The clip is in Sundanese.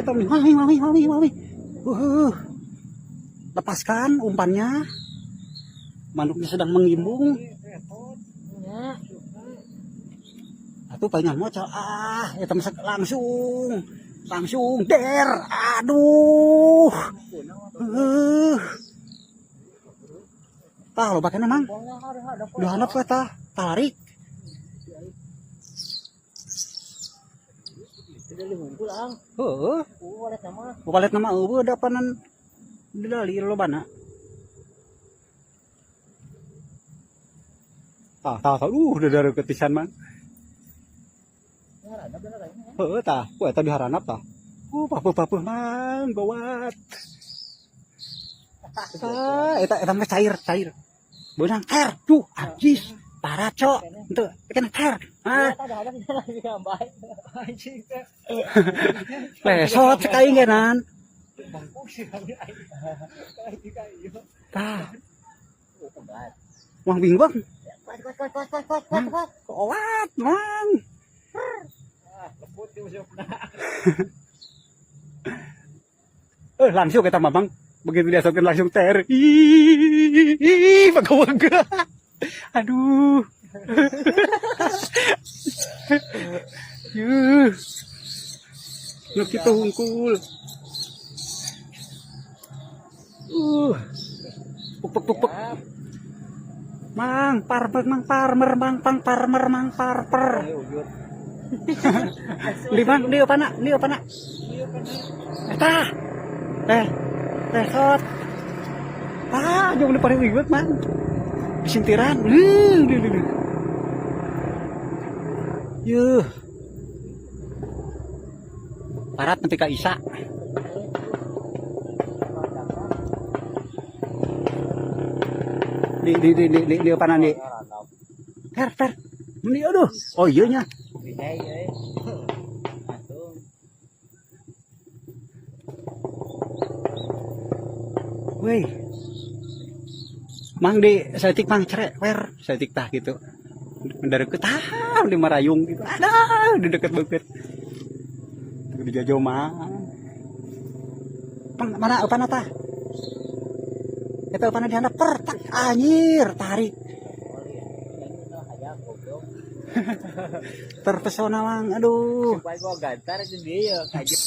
eta mami mami mami mami. Lepaskan umpannya. Manuknya sedang menggimbung. Atuh palingan mocal ah eta masak langsung. Langsung der. Aduh. Tah loba keneh Mang. Duh handap we tah. Tarik. Heeh. Walet nama eueuh da panan didali lobana. Tah tah tah udah dari ketisan Mang. Heeh tah, wah eta diharanap tah. Papuh-papuh Mang, gawat. Tah, eta eta mah cair, cair. Beunang ter, duh, anjis. Parah, cok. Henteu, kena ter. Ah. Lesot cek aing ge nan. Tah. Wang bingbang. Kuat, Mang. Langsung kita Mamang. Begitu diasapkan langsung ter. Ih, baga-baga. Aduh. Yuh. Nu kitu hungkul. Puk puk puk puk. Mang, parmer mang parmer mang pang parmer mang parper. Di mang, di pana, di pana. Eta. Resot. Ah, jauh di paling ribet, Mang. Disintiran. Duh. Yuh. Parat nanti ka Isa. Di apa nanti? Ter, ter. Ini aduh. Oh iya nya. Wih. Mang di saeutik mang cerek wer saeutik tah gitu. Dari ke tah di marayung gitu. Aduh, di deket beukeut. Di jajo mah. Pang mana apa tah? Eta apa di handap per tak anjir tarik. Terpesona mang aduh. Supaya gua gantar itu dia kaget.